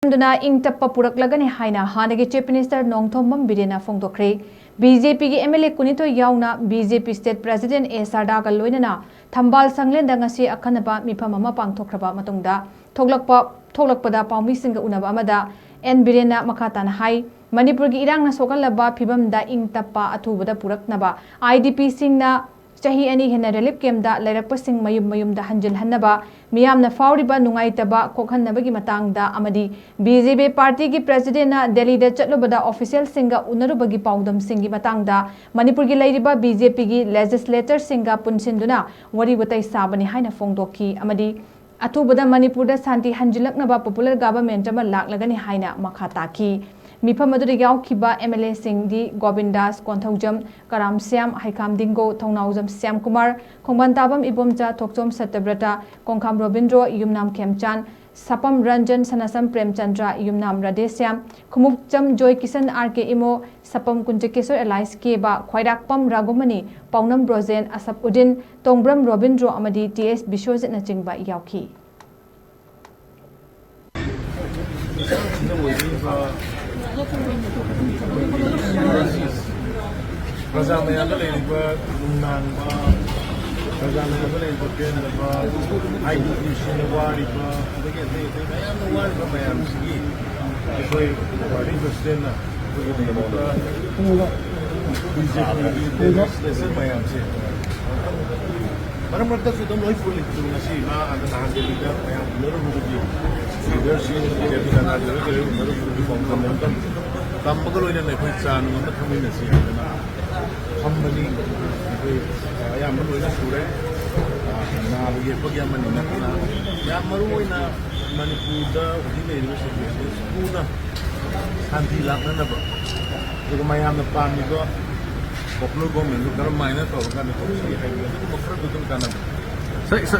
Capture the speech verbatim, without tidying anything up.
ꯑꯗꯨꯅ ꯏꯪ ꯇꯞꯄ ꯄꯨꯔꯛꯂꯒꯅꯤ ꯍꯥꯏꯅ ꯍꯥꯟꯅꯒꯤ Chief Minister ꯅꯣꯡꯊꯣꯝꯕꯝ ꯕꯤꯔꯦꯟꯅ ꯐꯣꯡꯗꯣꯛꯈ꯭ꯔꯦ꯫ BJPꯒꯤ MLA ꯀꯨꯟꯅꯤꯊꯣꯏ ꯌꯥꯎꯅ BJP State President ꯑꯦ ꯁꯔꯗꯥꯒ ꯂꯣꯏꯅꯅ ꯊꯝꯕꯥꯜ ꯁꯪꯂꯦꯟꯗ ꯉꯁꯤ ꯑꯈꯟꯅꯕ ꯃꯤꯐꯝ ꯑꯃ ꯄꯥꯡꯊꯣꯛꯈ꯭ꯔꯕ ꯃꯇꯨꯡꯗ ꯊꯣꯛꯂꯛꯄ ꯊꯣꯛꯂꯛꯄꯗ ꯄꯥꯎꯃꯤꯁꯤꯡꯒ ꯎꯅꯕ ꯑꯃꯗ ꯑꯦꯟ ꯕꯤꯔꯦꯟꯅ ꯃꯈꯥ ꯇꯥꯅ ꯍꯥꯏ, ꯃꯅꯤꯄꯨꯔꯒꯤ ꯏꯔꯥꯡꯅ ꯁꯣꯛꯍꯜꯂꯕ ꯐꯤꯕꯝꯗ ꯏꯪ ꯇꯞꯄ ꯑꯊꯨꯕꯗ ꯄꯨꯔꯛꯅꯕ IDPꯁꯤꯡꯅ ꯆꯍꯤ ꯑꯅꯤ ꯍꯦꯟꯅ ꯔꯤꯂꯤꯐ ꯀꯦꯝꯞꯇ ꯂꯩꯔꯛꯄꯁꯤꯡ ꯃꯌꯨꯝ ꯃꯌꯨꯝꯗ ꯍꯟꯖꯤꯜꯍꯟꯅꯕ, ꯃꯤꯌꯥꯝꯅ ꯐꯥꯎꯔꯤꯕ ꯅꯨꯡꯉꯥꯏꯇꯕ ꯀꯣꯛꯍꯟꯅꯕꯒꯤ ꯃꯇꯥꯡꯗ ꯑꯃꯗꯤ BJP ꯄꯥꯔꯇꯤꯒꯤ ꯄ꯭ꯔꯦꯁꯤꯗꯦꯟꯅ ꯗꯦꯜꯂꯤꯗ ꯆꯠꯂꯨꯕꯗ ꯑꯣꯐꯤꯁꯤꯌꯦꯜꯁꯤꯡꯒ ꯎꯅꯔꯨꯕꯒꯤ ꯄꯥꯎꯗꯝꯁꯤꯡꯒꯤ ꯃꯇꯥꯡꯗ ꯃꯅꯤꯄꯨꯔꯒꯤ ꯂꯩꯔꯤꯕ BJPꯒꯤ ꯂꯦꯖꯤꯁꯂꯦꯇꯔꯁꯤꯡꯒ ꯄꯨꯟꯁꯤꯟꯗꯨꯅ ꯋꯥꯔꯤ ꯋꯥꯇꯥꯏ ꯁꯥꯕꯅꯤ ꯍꯥꯏꯅ ꯐꯣꯡꯗꯣꯛꯈꯤ ꯑꯃꯗꯤ ꯑꯊꯨꯕꯗ ꯃꯅꯤꯄꯨꯔꯗ ꯁꯥꯟꯇꯤ ꯍꯟꯖꯤꯜꯂꯛꯅꯕ ꯄꯣꯄꯨꯂꯔ ꯒꯚꯔꯟꯃꯦꯟꯠ ꯑꯃ ꯂꯥꯛꯂꯒꯅꯤ ꯍꯥꯏꯅ ꯃꯈꯥ ꯇꯥꯈꯤ꯫ ꯃꯤꯐꯝ ꯑꯗꯨꯗ ꯌꯥꯎꯈꯤꯕ MLAꯁꯤꯡꯗꯤ ꯒꯣꯕꯤꯟꯗꯥꯁ ꯀꯣꯟꯊꯧꯖꯝ, ꯀꯔꯥꯝ ꯁ꯭ꯌꯥꯝ, ꯍꯩꯈꯥꯝ ꯗꯤꯡꯒꯣ, ꯊꯧꯅꯥꯎꯖꯝ ꯁ꯭ꯌꯥꯝꯀꯨꯃꯥꯔ, ꯈꯣꯡꯕꯥꯟꯇꯥꯕꯝ ꯏꯕꯣꯝꯆꯥ, ꯊꯣꯛꯆꯣꯝ ꯁꯠꯇꯕ꯭ꯔꯇ, ꯀꯣꯡꯈꯥꯝ ꯔꯣꯕꯤꯟꯗ꯭ꯔꯣ, ꯌꯨꯝꯅꯥꯝ ꯈꯦꯝꯆꯥꯟ, ꯁꯥꯄꯝ ꯔꯟꯖꯟ, ꯁꯅꯥꯁꯝ ꯄ꯭ꯔꯦꯝꯆꯟꯗ꯭ꯔ, ꯌꯨꯝꯅꯥꯝ ꯔꯥꯙꯦꯁ꯭ꯌꯥꯝ, ꯈꯨꯃꯨꯛꯆꯝ ꯖꯣꯏꯀꯤꯁꯟ, ꯑꯥꯔ ꯀꯦ ꯏꯃꯣ, ꯁꯥꯄꯝ ꯀꯨꯟꯖꯀꯤꯁꯣꯔ ꯑꯦꯂꯥꯏꯁ ꯀꯦꯕ, ꯈ꯭ꯋꯥꯏꯔꯥꯛꯄꯝ ꯔꯥꯒꯨꯃꯅꯤ, ꯄꯥꯎꯅꯝ ꯕ꯭ꯔꯣꯖꯦꯟ, ꯑꯁꯞ ꯎꯗꯤꯟ, ꯇꯣꯡꯕ꯭ꯔꯝ ꯔꯣꯕꯤꯟꯗ꯭ꯔꯣ ꯑꯃꯗꯤ ꯇꯤ ꯑꯦꯁ ꯕꯤꯁ꯭ꯋꯖꯤꯠꯅꯆꯤꯡꯕ ꯌꯥꯎꯈꯤ꯫ ꯄ꯭ꯔꯖꯥ ꯃꯌꯥꯝꯗ ꯂꯩꯔꯤꯕ ꯅꯨꯡꯅꯥꯡꯕ, ꯄ꯭ꯔꯖꯥ ꯃꯌꯥꯝꯗ ꯂꯩꯔꯤꯕ ꯄꯦꯟꯗꯕ, ꯍꯥꯏꯗꯤ ꯅꯨꯡꯁꯤꯅ ꯋꯥꯔꯤꯕ, ꯑꯗꯒꯤ ꯑꯇꯩ ꯑꯇꯩ ꯃꯌꯥꯝꯅ ꯋꯥꯔꯤꯕ ꯃꯌꯥꯝꯁꯤꯒꯤ ꯑꯩꯈꯣꯏ ꯄꯥꯔꯇꯤ ꯄ꯭ꯔꯁꯤꯗꯦꯟꯅ ꯑꯩꯈꯣꯏꯒꯤ ꯂꯩꯔꯤꯕ ꯕꯤ ꯖꯦ ꯄꯤꯒꯤ ꯂꯦꯖꯤꯁꯂꯦꯁꯟ ꯃꯌꯥꯝꯁꯦ ꯃꯔꯛ ꯃꯔꯛꯇꯁꯨ ꯑꯗꯨꯝ ꯂꯣꯏ ꯄꯨꯜꯂꯤ꯫ ꯑꯗꯨ ꯉꯁꯤ ꯃꯥ ꯑꯥꯗ ꯅꯍꯥꯟ ꯗꯦꯜꯂꯤꯗ ꯃꯌꯥꯝ ꯎꯅꯔꯨꯕꯗꯒꯤ ꯂꯤꯗꯔꯁꯤꯡ, ꯖꯦ ꯄꯤ ꯅꯗꯥꯒꯤ ꯑꯣꯏꯒꯦꯔꯥ ꯎꯅꯔꯨꯕꯗꯒꯤ ꯄꯥꯎ ꯇꯝꯕ ꯃꯇꯝꯗ ꯇꯝꯕꯒ ꯂꯣꯏꯅꯅ ꯑꯩꯈꯣꯏ ꯆꯥ ꯅꯨꯡ ꯑꯃ ꯊꯛꯃꯤꯟꯅꯁꯤ ꯍꯥꯏꯗꯅ ꯐꯝꯕꯅꯤ꯫ ꯑꯩꯈꯣꯏ ꯑꯌꯥꯝꯕ ꯂꯣꯏꯅ ꯁꯨꯔꯦ꯫ ꯅꯥꯕ ꯌꯦꯛꯄꯒꯤ ꯑꯃꯅꯤ ꯅꯠꯇꯅ ꯌꯥꯝ ꯃꯔꯨ ꯑꯣꯏꯅ ꯃꯅꯤꯄꯨꯔꯗ ꯍꯧꯖꯤꯛ ꯂꯩꯔꯤꯕ ꯁꯤꯆꯨꯋꯦꯁꯟ ꯊꯨꯅ ꯁꯥꯟꯇꯤ ꯂꯥꯛꯅꯅꯕ, ꯑꯗꯨꯒ ꯃꯌꯥꯝꯅ ꯄꯥꯝꯃꯤꯕ ꯄꯣꯄꯨꯂꯔ ꯒꯣꯔꯃꯦꯟꯗꯨ ꯀꯔꯝ ꯍꯥꯏꯅ ꯇꯧꯔꯀꯥꯟꯗ ꯇꯧꯁꯤ ꯍꯥꯏꯕꯗꯨ ꯑꯗꯨꯒꯨꯝꯕ ꯈꯔꯗꯨ ꯑꯗꯨꯝ ꯀꯥꯟꯅꯕ꯫ ꯁꯥꯔ, ꯁꯥꯔ,